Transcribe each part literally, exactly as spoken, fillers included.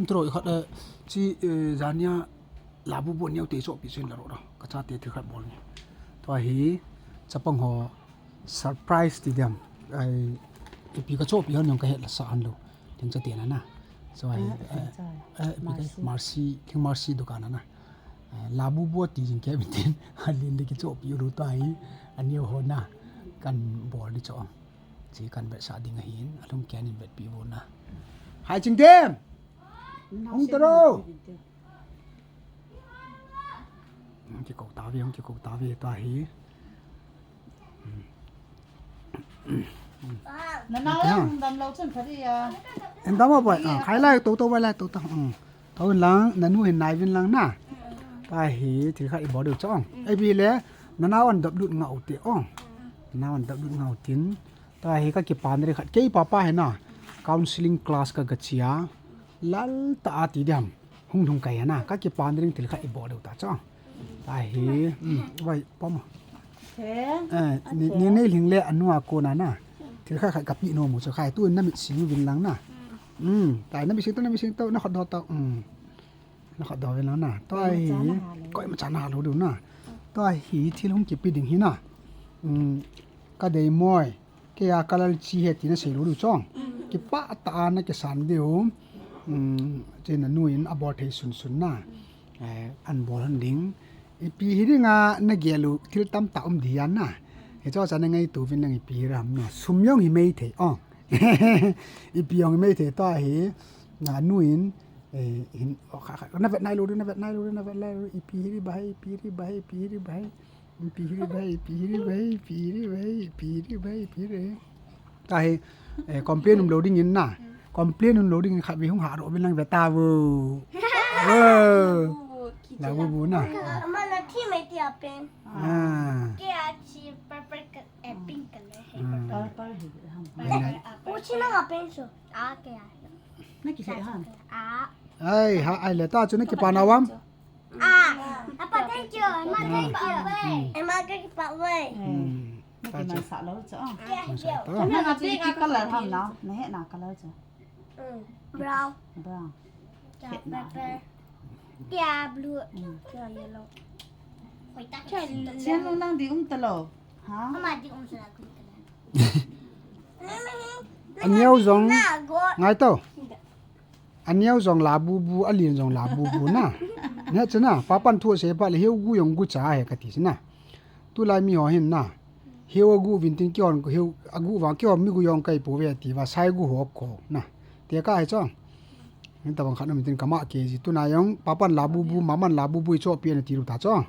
Tro i khat, eh, chi, eh, jania Labubu neo te chohpi chen la ro da. Ka chate thil khat bol ni. Tua hi chapang ho surprise ti diam. Ai, ipi ka chohpi hon jong ka het la sa hon lou. Thingcha te na na. So ai, eh, eh, ipi ka Mercy. Mercy, thing Mercy dukan na na. Eh, Labubu ti jing ke mitin. Alin de ki chohpi ru tua hi. Aneo ho na. Kan bol di cho. Chi kan vetsah ding ahin, alhum ken in vetpi vo na. Hai Chingtem! Hung taro! Hung kikou tave, hung kikou tave, tua hi. Nanao hung dam lou chun phadi a. Hung dam a bai, ah, khai lai, to, to, bai lai, to, to. Hmm. To in lang, nanu hin nai vin lang na. Tua hi, thil khat i bol diu chong. Ei bi le, nanao an dap lut ngau te ong. Nanao an dap lut ngau tin. Tua hi ka kipan ri khat. Kei papa hi na. Counseling class ka ga chia. Lal ta a ti diam. Hung hung kai na. Ka kipan ring thil khat i bol diu ta chong. Tua hi. Hmm. Vai, pom. Eh, ni, ni nei ling le anu a ko na na. Thil khat khat ka pi nom u cho khai. Tu na mit sing vin lang na. Hmm. Tua na mit sing to, na mit sing to, na khat do to. Hmm. Na khat do vin lang na. Tua hi. Koi ma cha na ha lou diu na. Tua hi thil hung kipi ding hi na. Hmm. Ka dei moi. Kei a ka lal chi he ti na sei lou diu chong. Kipah tah a na kisan diu. Um, che nanu in a bol thei sun sun na. Eh, an bol hon ding. Ipi hi ding a na gel u thil tamtah um di a na. Hicho cha na ngaito vin lang ipi hi ram na. Sum jong hi mei thei. Oh. Ipi jong hi mei thei tua hi. Nanu in, eh, hin, oh, kha, kha, na vet nai lou diu, na vet nai lou diu, na vet nai lou diu. Ipi hi ri ba hai, ipi hi ri ba hai, ipi hi ri ba hai. Ipi hi ri ba hai, ipi hi ri ba hai, ipi hi ri ba hai, ipi hi ri ba hai, ipi hi ri. Tua hi, eh, complain um lou ding in na. Complain um lou ding in khat ve hung ha ro vin lang ve ta vo. Vo. Labubu na. Ama na thi mai ti a pen. Ah. Kei a chi purple col-, eh, pink color hai. Hmm. Purple hi ham. Purple. Uchi na nga pen so. Ah, kei a. Na ki sai ham. Ah. Ai, ha, ai le ta chu na kipa na vam. Ah, apa thank you, ama thank you. Hmm. Ama ka kipa wai. Hmm. Na ki man sa lou chu. Kei a. Man sa to. Na nga pe ki color ham na, na he na color chu. Hmm. Brown. Brown. Kei a purple. Kei a blue. Hmm. Kei a yellow. Hoi ta. Chen lu nang di um ta lou. Ha? Ama di um sa la green color. Aneo jong ngai to. Aneo jong Labubu, alin jong Labubu na. Ne chana, papan thu se pa le heu gu jong gu cha he ka ti si na. Tulai mi ho hin na. Heu agu vin tin kihon, heu agu vang kihon mi gu jong kai po ve ti va sai gu ho ko na. Te ka he chong. Ni tabang khat na min tin kama ke ji tuna jong papan Labubu, maman Labubu i chohpi na ti ru ta chong.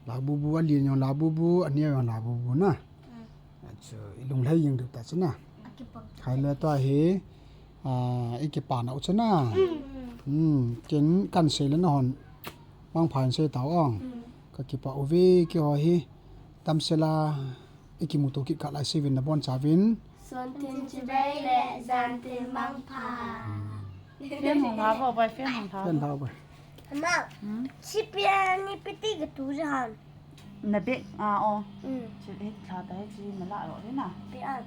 Labubu, alin jong Labubu, aneo jong Labubu na. Achu, i lunglhai jing diu ta chu na. Hai le tua hi, ah, i kipa na u chu na. Hmm, ken kan sei le na hon. Mangpha in sei tau ong. Ka kipa uve keiho hi. Damsel a i kimuto kit kah lai seuvin na bonchauvin. Sun tin chibai le jan tin mangpha. Fan hung lha vo bai, fan hung lha. Fan lha vo bai. Ama, hmm? Chi pia ni piti ka tu ja han. Na bek, ah, oh. Hmm. Chi, eh, lha ta, eh, chi na la ro le na. Pia.